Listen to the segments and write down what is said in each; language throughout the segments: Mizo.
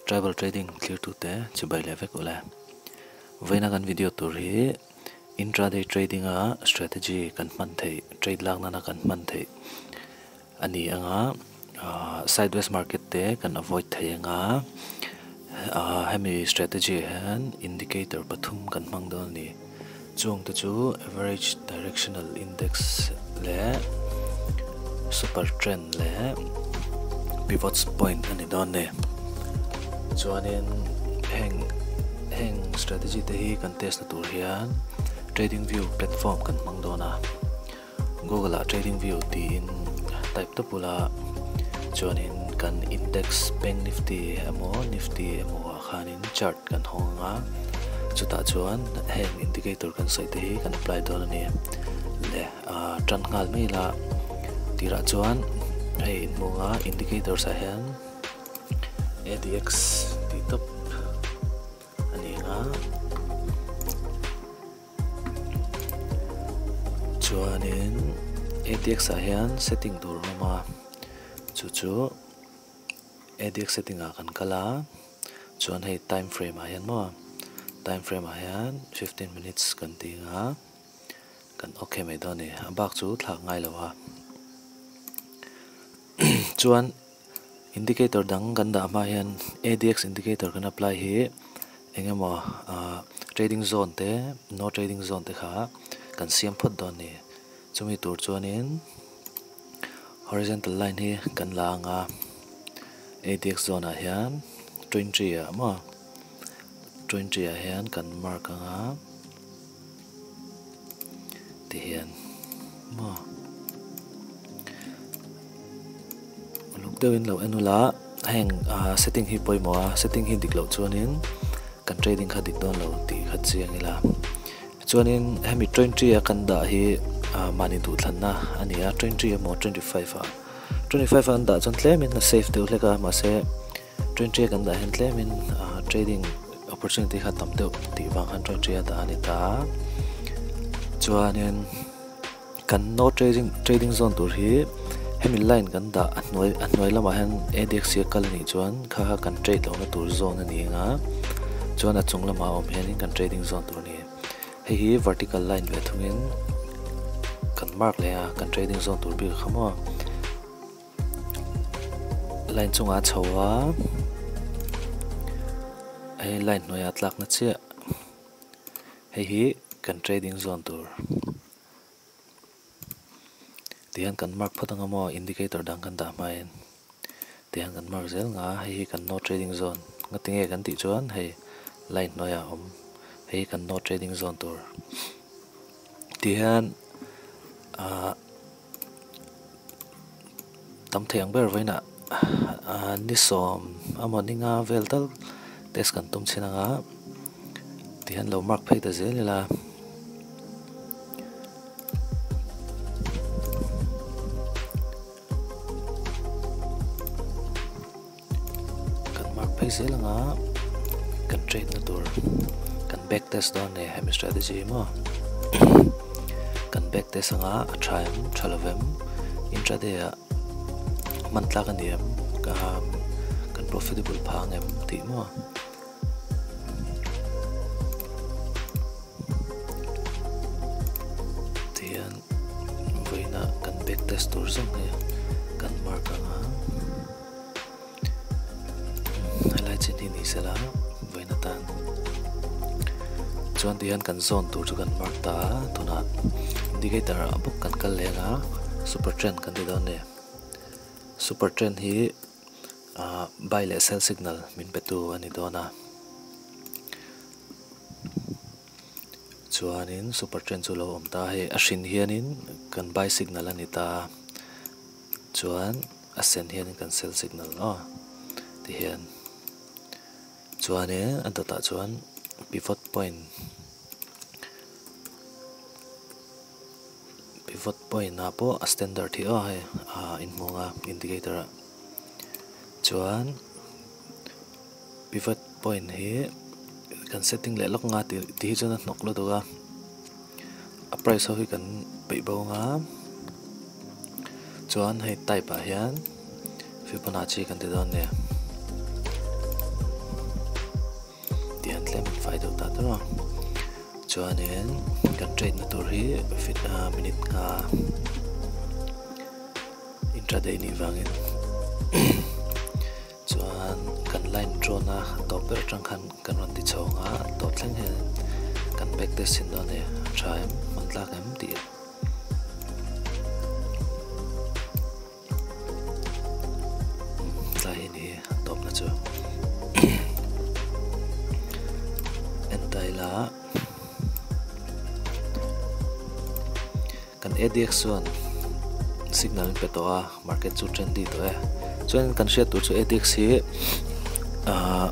Tribal Trading thlirtute chibai leh vek ule. Vawiina kan video tur hi intraday trading a strategy kan hman theih, trade lak nana kan hman theih a ni anga sideways market te kan avoid thei anga hemi strategy ah hian indicator pathum kan hmang dawn a ni. Chung te chu average directional index leh super trend leh pivots point a ni dawn ni. Chuanin heng heng strategy te hi kan test na tur hian trading view platform kan hmang dawn a. Google ah trading view tiin type ta bula chuanin kan index bank nifty emaw nifty emaw ah khanin chart kan hawng ang a chutah chuan heng indicator kan sawi te hi kan apply dawn a ni le ah tan nghal mai ila tirah chuan hei inhmuh anga indicators ah hian adx tih tawp a ni ang a. Chuanin ATX ah hian setting tur a awm a chu chu ATX setting ah kan kal a chuan hei time frame ah hian maw time frame ah hian 15 minutes kan ti ang a kan okay mai dawn a ni a bak chu thlak ngai lo a chuan Indicator dang kan dah hma hian ADX indicator kan apply hi eng emaw ah trading zone te no trading zone te kha kan siam phawt dawn a ni. Chumi tur chuanin horizontal line hi kan la ang a ADX zone ah hian 20 ah maw 20 ah hian kan mark ang a tihian maw. Uluk deuhin lo en ula heng ah setting hi pawimawh a setting hi dik loh chuanin kan trading kha dik dawn lo tih kha chiang ila chuanin hemi 20 a kan dah hi ah mahni duhthlanna a ni a 20 emaw 25 ah 25 a kan dah chuan tlemin a safe deuh hlek a mahse 20 a kan dah hian tlemin ah trading opportunity kha tam deuh tih vang khan 20 a dah a ni ta chuanin. Kan no trading trading zone tur hi hemi line kan dah a hnuai a hnuai lamah hian ADX hi a kal anih chuan kha kha kan trade lohna tur zone a ni ang a chuan a chung lamah a awm hianin kan trading zone tur a ni. Hei hi vertical line ve thungin kan mark leh a kan trading zone tur bik kha maw line chungah a chho a hei line hnuaiah a tlakna chiah hei hi kan trading zone tur. Tihian kan mark phawt anga maw indicator dang kan dah hmain tihian kan mark zel nga hei hi kan no trading zone nga tinge kan tih chuan hei line hnuaiah a awm hei hi kan no trading zone tur tihian ah tam thei ang ber vawiinah ah ni sawm emaw ni nga vel tal test kan tum chhin anga tihian lo mark phei ta zel ila. Kan mark phei zel anga kan trade na tur kan back test dawn a ni hemi strategy hi maw kan back test anga a tha em tha lo em intraday ah hman tlak a ni em kan profitable phah ang em tih maw. Tihian vawiinah kan back test tur zawng hi kan mark ang a helai chin hi ni sela vawiin atan chuan tihian kan zone tur chu kan mark ta a tunah indicator ah bawk kan kal leh ang a super trend kan ti dawn a ni super trend hi. Ahh buy leh sell signal min pe tu a ni dawn a chuanin super trend chu a lo awm ta a hei a hrin hianin kan buy signal a ni ta a chuan a sen hianin kan sell signal aw tihian chuanin a dawtah chuan pivot point. Pivot point ah pawh a standard hi aw hei ah inhmung a indicator ah chuan pivot point hi kan setting leh lawk nga tih hi chuan a hnawk lutuk a a price ho hi kan peih bo ang a chuan hei type ah hian fibonacci kan ti dawn a ni. tawh a. Chuanin kan trade na tur hi fit minute nga intraday nih vangin chuan kan line draw na tawp ber atang khan kan rawn ti chho ang a, tawp thleng hian kan back test thin dawn a ni. A tha em? Hman tlak em? Tih. Tlai hi ni a tawpna chu en ta ila kan ADX chuan signal an pe tawh a market chu trendy tawh e chuan kan hriat tur chu ADX hi ahh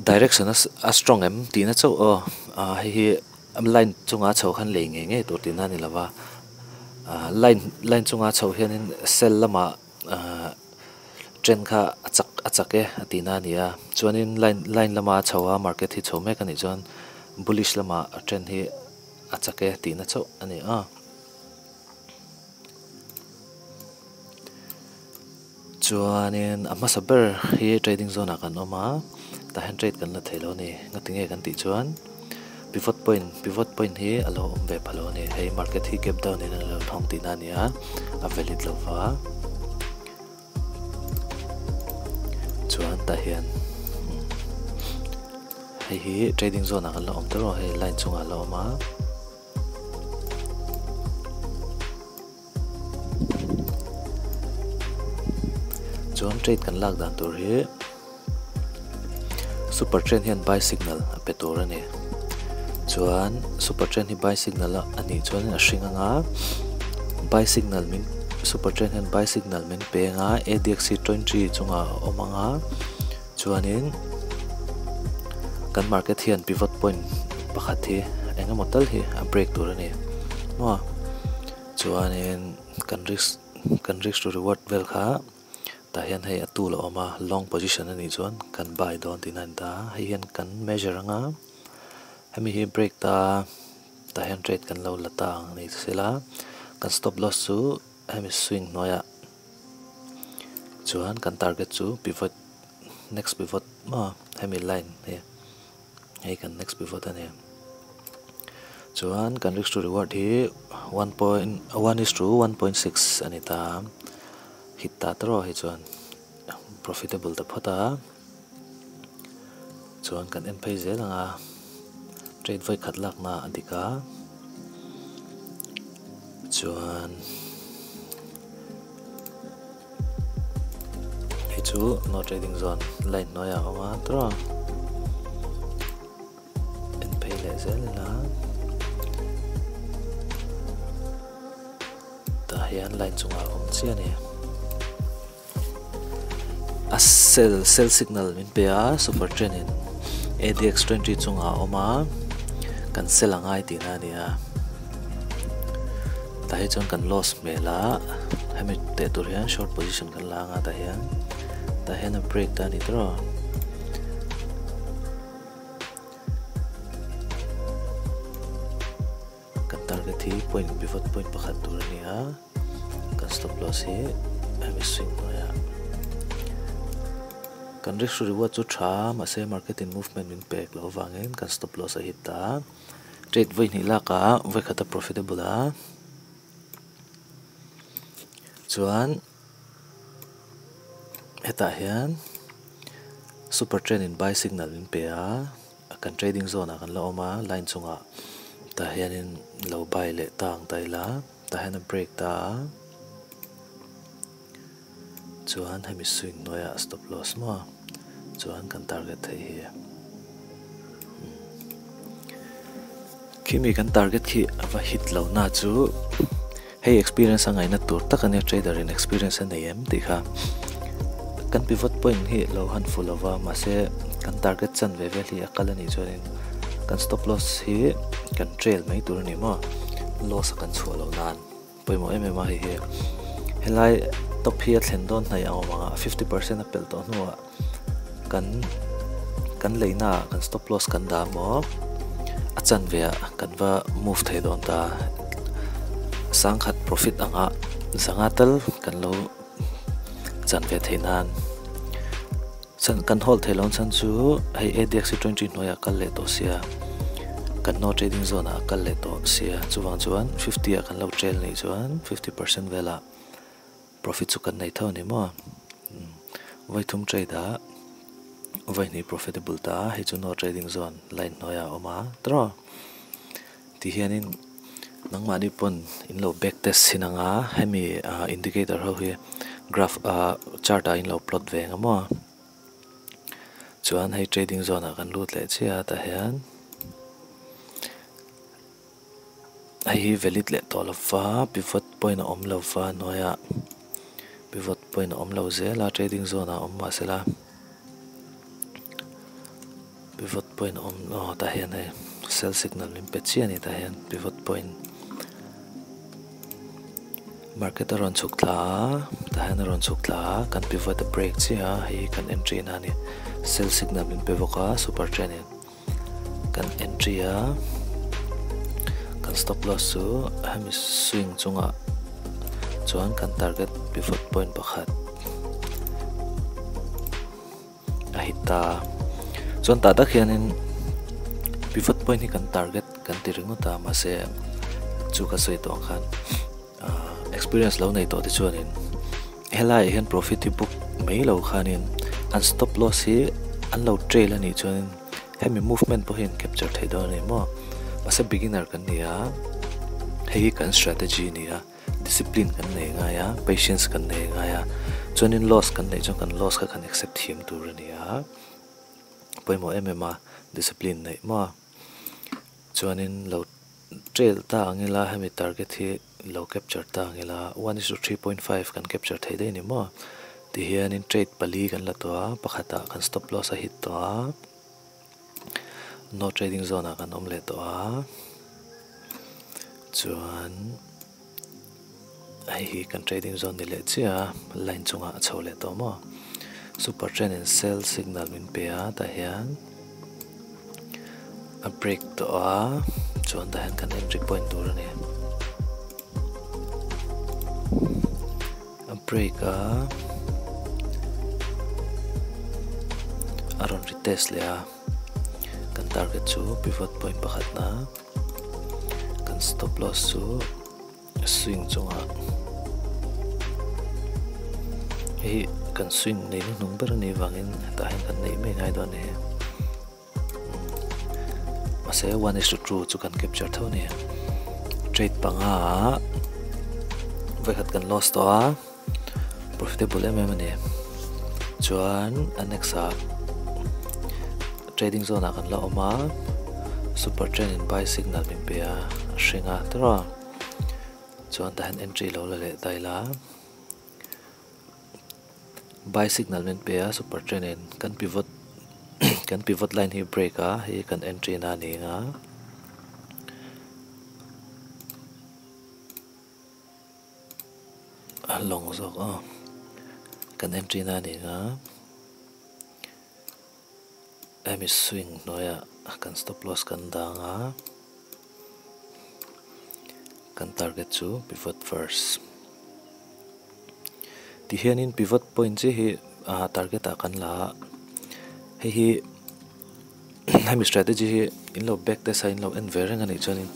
direction a strong em tihna chauh aw ah hei hi line chunga chho khan lei ngei ngei tur tihna a ni lo va ah line line chunga chho hianin cell lamah ah trend kha a chak a chak e a tihna a ni a chuanin line line lama chho a market hi chho mek a nih chuan bullish lamah trend hi a chak e tihna chauh a ni a. Chuanin a hmasa ber hi trading zone ah kan awm a tah hian trade kan la thei lo a ni ngati nge kan tih chuan pivot point pivot point hi a lo awm ve pha lo a ni hei market hi gap down in a lo thawng tihna a ni a a valid lo va chuan tah hian hei hi trading zone ah kan la awm ta rawh hei line chungah a la awm a. Chuan trade kan lak dan tur hi super trend hian buy signal a pe tur a ni. Chuan super trend hi buy signal a nih chuan a hring anga buy signal min super trend hian buy signal min pe anga ADX hi 20 chungah a awm anga chuanin kan market hian pivot point pakhat hi eng emaw tal hi a break tur a ni maw. Chuanin kan risk kan risk to reward vel kha tah hian hei a tool a awm a long position a nih chuan kan buy dawn tihna a ni ta a hei hian kan measure ang a hemi hi break ta tah hian trade kan lo la ta ang a ni sela kan stop loss chu hemi swing hnuaiah chuan kan target chu pivot next pivot maw hemi line hi. Hei kan next pivot a ni. Chuan kan risk to reward hi 1.1 is to 1.6 a ni ta. Hit ta tawh hi chuan profitable ta phawt a. Chuan kan en phei zel ang a. Trade vawi khat lakna a dik a. Chuan Hei chu no trading zone line hnuaiah a awm a tawh a en phei leh zel ila tah hian line chungah a awm chiah a ni a sell sell signal min pe a super trend in ADX 20 chungah a awm a kan sell a ngai tihna a ni a. Tah hi chuan kan loss hmel a, hemi teh tur hian short position kan la anga tah hian tah hian a break ta a ni tawh. Kan target hi point pivot point pakhat tur a ni a, kan stop loss hi hemi swing hnuaiah. Kan risk reward chu tha mahse market in movement min pek loh avangin kan stop loss a hit ta. Trade vawi hnih lak ah vawi khat a profitable a chuan hetah hian super trend in buy signal min pe a kan trading zone ah kan la awm a line chungah tah hianin lo buy leh ta ang ta ila tah hian a break ta a chuan hemi swing hnuaiah stop loss maw chuan kan target theih hi khimi kan target khi a va hit lo na chu hei experience a ngaihna tur tak a nia trader in experience a nei em tih kha kan pivot point hi lo han fu lo va mahse kan target chan ve vel hi a kal a nih chuanin kan stop loss hi kan trail mai tur a ni maw loss a kan chhuah loh nan. Pawimawh em em a hei hi helai top hi a thlen dawn hnaih ang awm ang a 50% a pelh tawh hnuah kan kan leina ah kan stop loss kan dah maw a chanve ah kan va move thei dawn ta sangkhat profit anga zanga tal kan lo chanve theih nan. Chan kan hold thei lo chan chu hei ADX hi 20 hnuaiah kal leh tawh sia kan no trading zone ah kal leh tawh sia chuvang chuan 50 ah kan lo trail nei chuan 50% vela profit chu kan nei tho ani maw vai thum trade ah vai hnih profitable ta hei chu no trading zone line hnuaiah a awm a tawh ti hianin nangmahni pawn in lo back test thin anga hemi indicator ho hi graph chart ah in lo plot ve ang maw chuan hei trading zone ah kan lut leh chiah a tah hian hei hi valid leh tawh lova pivot point a awm lova hnuaiah pivot point a awm lo zel a trading zone ah a awm mahsela pivot point a awm aw tah hian hei sell signal min pe chiah a ni tah hian pivot point market a rawn chhuk thla a tah hian a rawn chhuk thla a kan pivot a break chiah a hei hi kan entry na a ni sell signal min pe bawk a super trend in kan entry a kan stop loss chu hemi swing chungah chuan kan target pivot point pakhat a hit ta chuan tah tak hianin pivot point hi kan target kan ti ringawt a mahse chu ka sawi tawh ang khan experience lo nei tawh te chuanin helaiah hian profit hi book mai lo khanin an stop loss hi an lo trail a nih chuanin hemi movement pawh hi an capture thei dawn a ni maw mahse beginner kan ni a hei hi kan strategy a ni a discipline kan nei ngai a patience kan nei ngai a chuanin loss kan neih chuan kan loss kha kan accept thiam tur a ni a pawimawh em em a discipline neih maw chuanin lo trail ta ang ila hemi target hi lo capture ta ang ila 1:3.5 kan capture thei daih a ni maw tihianin trade pali kan la tawh a pakhatah kan stop loss a hit tawh a no trading zone ah kan awm leh tawh a chuan hei hi kan trading zone ni leh chiah a line chungah a chho leh tawh maw super trend in sell signal min pe a tah hian a break tawh a chuan tah hian kan entry point tur a ni a break a a rawn retest leh a kan target chu pivot point pakhat na kan stop loss chu swing chungah hei kan swing nei hnuhnung ber a nih vangin hetah hian kan neih mai ngai dawn a ni mahse 1:2 chu kan capture tho a ni trade panga ah vawikhat kan loss tawh a profitable em em a ni chuan a next ah trading zone ah kan la awm a super trend in buy signal min pe a a hring a tawrh a chuan tah hian entry lo la leh ta ila buy signal min pe a super trend in kan pivot kan pivot line hi break a hei kan entry na a ni ang a. A lawng zawk aw kan entry na a ni ang a. Hemi swing hnuaiah kan stop loss kan dang a kan target chu pivot first tihianin pivot point chi hi target ah kan la a hei hi hemi strategy hi in lo back test a in lo en ve reng a nih chuanin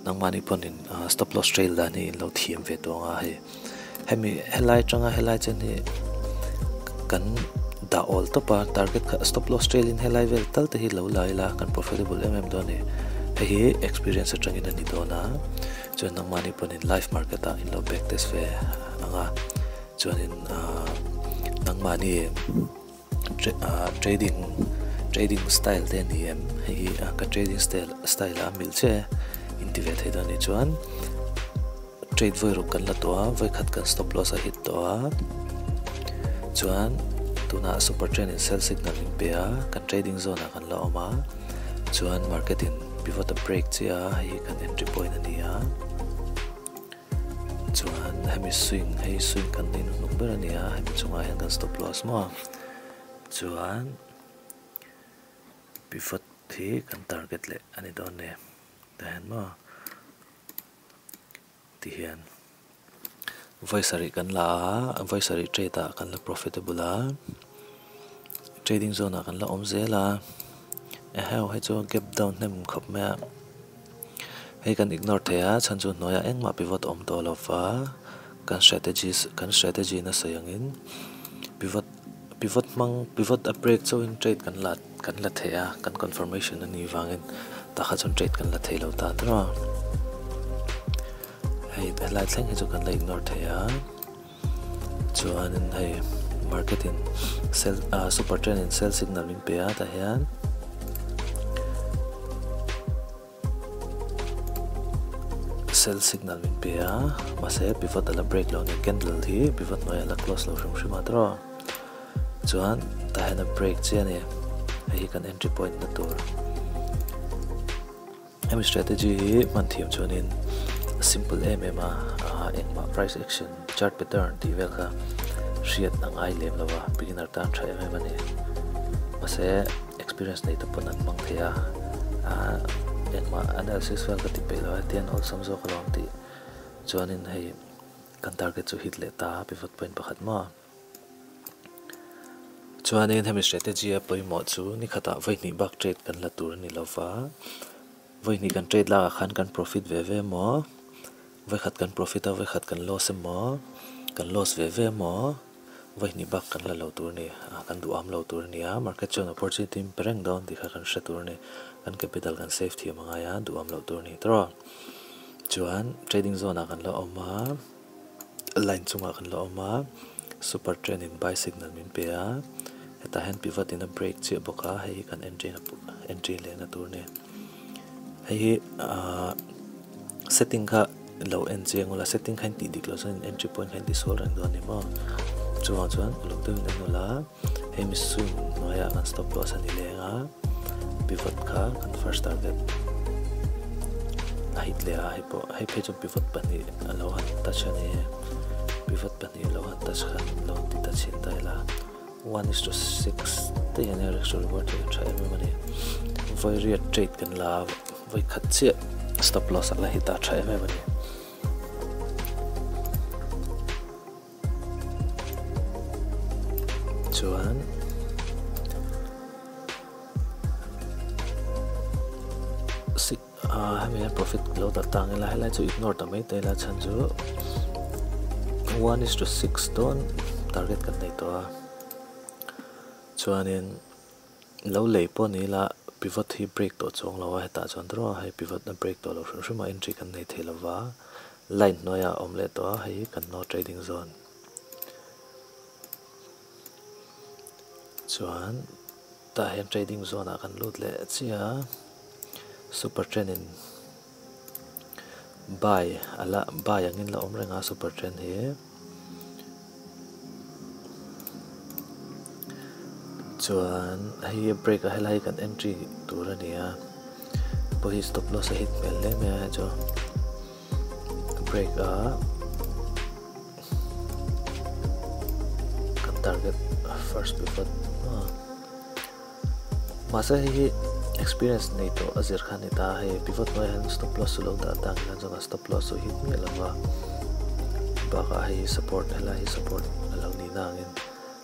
nangmahni pawhin stop loss trail dan hi in lo thiam ve tawh ang a hei. Hemi helai atanga helai chen hi kan dah awl tawp a target kha stop loss trail in helai vel tal te hi lo la ila kan profitable em em dawn a ni hei hi experience atangin a ni dawn a chuan nangmahni pawhin live market ah in lo back test ve ang a chuanin ahh nangmahni trading trading style te a ni em hei hi ka trading style style a mil che in ti ve thei dawn a nih chuan. Trade vawi ruk kan la tawh a, vawi khat kan stop loss a hit tawh a, chuan tunah super trend in sell signal min pe a, kan trading zone ah kan la awm a, chuan market in pivot a break chiah a, hei hi kan entry point a ni a, chuan hemi swing hei swing kan neih hnuhnung ber a ni a, hemi chungah hian kan stop loss maw a, chuan pivot hi kan target leh a ni dawn e, tah hian maw. Tihian vawi sarih kan la a, vawi sarih trade ah kan la profitable a, Trading zone ah kan la awm zel a, eheu hei chu gap down hnem khawp mai a, hei kan ignore thei a chhan chu hnuaiah engmah pivot a awm tawh lo va, kan strategies kan strategy na sawi angin pivot pivot hmang pivot a break chauhin trade kan la kan la thei a kan confirmation a nih vangin tah kha chuan trade kan la thei lo ta tawh a, hei helai thleng hi chu kan la ignore thei a. Chuanin hei market in sell ah super trend in sell signal min pe a tah hian sell signal min pe a mahse pivot a la break lo a ni candle hi pivot hnuaiah a la close lo hrim hrim a tawh chuan tah hian a break chiah a ni hei hi kan entry point na tur. Hemi strategy hi hman thiam chuanin a simple em em a, engmah price action, chart pattern tih vel kha hriat a ngai lem lo a, beginner tan tha em em a ni. Mahse experience nei te pawn an hmang thei a, engmah analysis vel ka ti peih lo a, tian awlsam zawk alawm tih chuanin hei kan target chu hit leh ta a pivot point pakhat maw. Chuanin hemi strategy a pawimawh chu ni khatah vawi hnih bak trade kan la tur a ni lova, vawi hnih kan trade lakah khan kan profit ve ve emaw, vawi khat kan profit a vawi khat kan loss emaw, kan loss ve ve emaw, vawi hnih bak kan la lo tur a ni, kan duham lo tur a ni a, market chuan opportunity in pe reng dawn tih kha kan hre tur a ni, kan capital kan save thiam a ngai a, duham loh tur a ni tawrh a. Chuan trading zone ah kan la awm a. Line chungah kan la awm a, super trend in buy signal min pe a, hetah hian pivot in a break chiah bawk a, hei hi kan entry na entry leh na tur a ni. Hei hi ahh setting kha lo en chiang ula, setting kha in tih dik loh chuan in entry point kha in tisual reng dawn a ni maw? Chuvang chuan uluk deuhin en ula, hei mi swing hnuaiah kan stop loss a ni leng a, pivot kha kan first target a hit leh a, hei pawh hei phei chuan pivot pahnih. A lo han touch a ni pivot pahnih a lo han touch khan lo ti ta chhin ta ila one is to six te hian a risk to reward hi a tha em em a ni vawi riat trade kan la a vawi khat chiah stop loss a la hit a tha em em a ni. Chuan Ahh hemi hian profit lo dah ta ang ila helai chu ignore ta mai ta ila chhan chu one is to six dawn target kan nei tawh a chuanin lo lei pawh ni ila pivot hi break tawh chuang lo a hetah chuan tawrh a hei pivot a break tawh lo hrim hrim a entry kan nei thei lo va line hnuaiah a awm leh tawh a hei hi kan no trading zone chuan. Tah hian trading zone ah kan lut leh chiah a, super trend in buy a la buy angin la awm reng a super trend hi chuan hei hi break a helai kan entry tur a ni a pawh hi stop loss a hit hmel hle mai a hei chu break a kan target first pivot mahse hei hi experience nei tawh a zir kha a ni ta a hei pivot hnuaiah hian stop loss chu lo dah ta ang hian chuan stop loss chu hit miah lo va bakah hei hi support helai hi support a lo nih na angin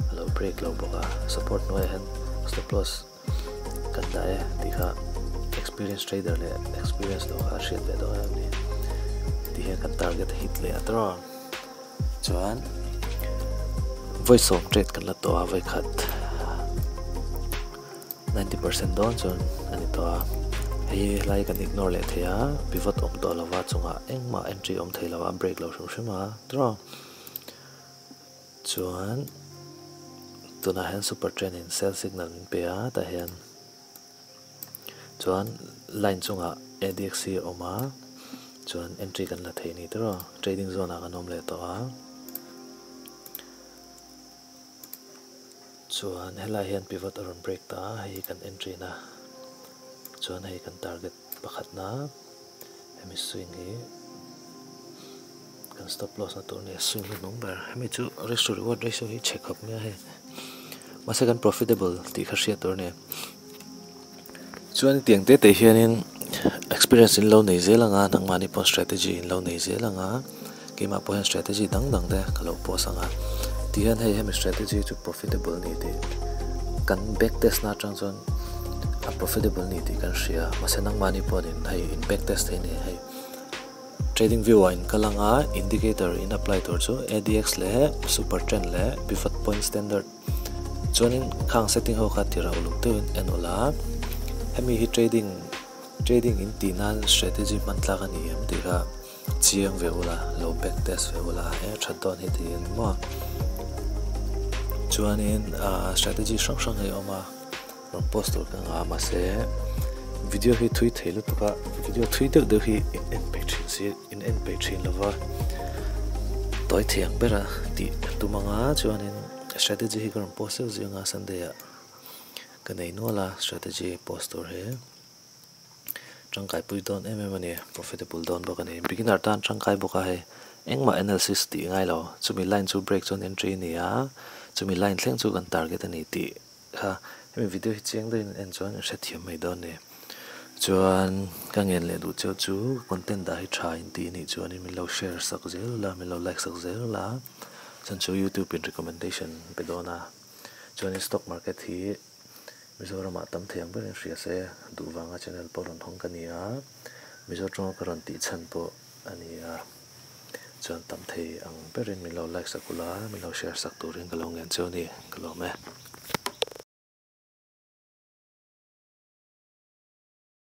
a lo break lo bawk a support hnuaiah hian stop loss kan dah e tih kha experience trader leh experience lo kha a hriat ve dawn em ni tih hian kan target a hit leh a tawrh a chuan vawi sawm trade kan la tawh a vawi khat 90% dawn chuan a ni tawh a hei helai kan ignore leh thei a pivot awm tawh lova chungah engmah entry awm thei lova break lo hrim hrim a tawrh a. Chuan tunah hian super trend in sell signal min pe a tah hian chuan line chungah ADX hi a awm a chuan entry kan la thei ni tawrh a trading zone ah kan awm leh tawh a chuan helai hian pivot a rawn break ta a hei hi kan entry na chuan hei kan target pakhatna hemi swing hi. Kan stop loss na tur nia swing hi hnung ber hemi chu risk to reward ratio hi chhe khawp mai a hei mahse kan profitable tih kha hriat tur a ni chuan tiang te te hianin experience in lo nei zel ang a nangmahni pawh strategy in lo nei zel ang a keimah pawh hian strategy dang dang te ka lo post ang a tihian hei hemi strategy chu profitable a ni tih. kan back test na atang chuan a profitable ni tih kan hria mahse nangmahni pawhin hei in back test thei ni hei trading view ah in kal anga indicator in apply tur chu ADX leh super trend leh pivot point standard chuanin khang setting ho kha tirah uluk deuhin en ula hemi hi trading trading in tih nan strategy hman tlak a ni em tih kha chiang ve ula lo back test ve ula e that dawn hi tiin maw chuanin ah strategy hrang hrang hi a awm a rawn post tur ka ngah mahse video hi thui thei lutuk a video thui deuh deuh hi in en peih thin si in en peih thin lova tawi thei ang bera tih tum anga chuanin strategy hi ka rawn post zeuh zeuh anga sunday ah ka nei nual a strategy post tur hi. Tangkai pui dawn em em a ni, profitable dawn bawk a ni. Beginner tan tangkai bawk a hei, engmah analysis tih ngai lo, chumi line chu break chuan entry a ni a, chumi line thleng chu kan target a ni tih kha hemi video hi chiang deuhin en chuan in hrethiam mai dawn a ni. Chuan ka ngen leh duh cheu chu content dah hi tha in tih a nih chuanin min lo share sak zel ula, min lo like sak zel ula, chuan chu youtube in recommendation pe dawn a, chuanin stock market hi Mizoramah tam thei ang berin hria se, duh vanga channel pawh rawn hawng ka ni a, Mizo tawnga ka rawn tih chhan pawh a ni a, chuan tam thei ang berin min lo like sak ula, min lo share sak turin ka lo ngen cheu a ni, ka lawm e.